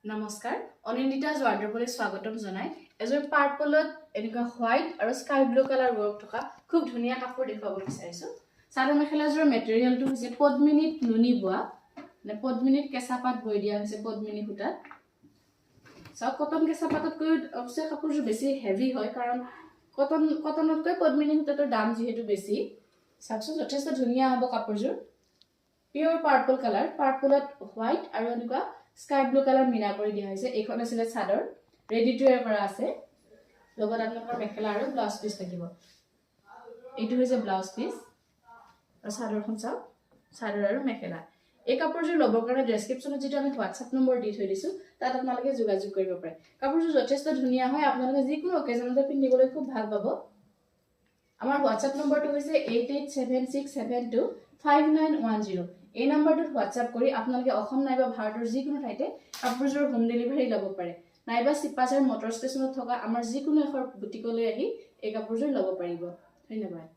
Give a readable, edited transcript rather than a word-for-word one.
নমস্কাৰ, অনিন্দিতাজ ৱাৰ্ডৰবলৈ স্বাগতম জনাই এযোৰ পাৰ্পলত এনেকুৱা হোৱাইট আৰু স্কাই ব্লু কালাৰ ৱৰ্ক থকা খুব ধুনীয়া কাপোৰ দেখুৱাব বিচাৰিছোঁ। চাদৰ মেখেলাযোৰৰ মেটেৰিয়েলটো হৈছে পদ্মিনীত নুনি বোৱা, মানে পদ্মিনীত কেঁচা পাত বৈ দিয়া হৈছে পদ্মিনী সূতাত। চাওক, কটন কেঁচা পাততকৈ অৱশ্যে কাপোৰযোৰ বেছি হেভি হয়, কাৰণ কটনতকৈ পদ্মিনী সূতাটোৰ দাম যিহেতু বেছি। চাওকচোন, যথেষ্ট ধুনীয়া হ'ব কাপোৰযোৰ। পিয়ৰ পাৰ্পল কালাৰ, পাৰ্পলত হোৱাইট আৰু এনেকুৱা স্কাই ব্লু কালাৰ মীনা কৰি দিয়া হৈছে। এইখন আছিলে চাদৰ, ৰেডি টু ৱেৰ কৰা আছে। লগত আপোনালোকৰ মেখেলা আৰু ব্লাউজ পিচ থাকিব। এইটো হৈছে ব্লাউজ পিচ আৰু চাদৰখন চাওক, চাদৰ আৰু মেখেলা। এই কাপোৰযোৰ ল'বৰ কাৰণে ডেছক্ৰিপশ্যনত যিটো আমি হোৱাটছআপ নম্বৰ দি থৈ দিছোঁ, তাত আপোনালোকে যোগাযোগ কৰিব পাৰে। কাপোৰযোৰ যথেষ্ট ধুনীয়া হয়, আপোনালোকে যিকোনো অকেজনতে পিন্ধিবলৈ খুব ভাল পাব। আমাৰ হোৱাটছআপ নম্বৰটো হৈছে 8876725910। এই নম্বৰটোত হোৱাটছআপ কৰি আপোনালোকে অসম নাইবা ভাৰতৰ যিকোনো ঠাইতে কাপোৰযোৰ হোম ডেলিভাৰী ল'ব পাৰে, নাইবা চিপাঝাৰ মটৰ ষ্টেচনত থকা আমাৰ যিকোনো এখন বুটিকলৈ আহি এই কাপোৰযোৰ ল'ব পাৰিব। ধন্যবাদ।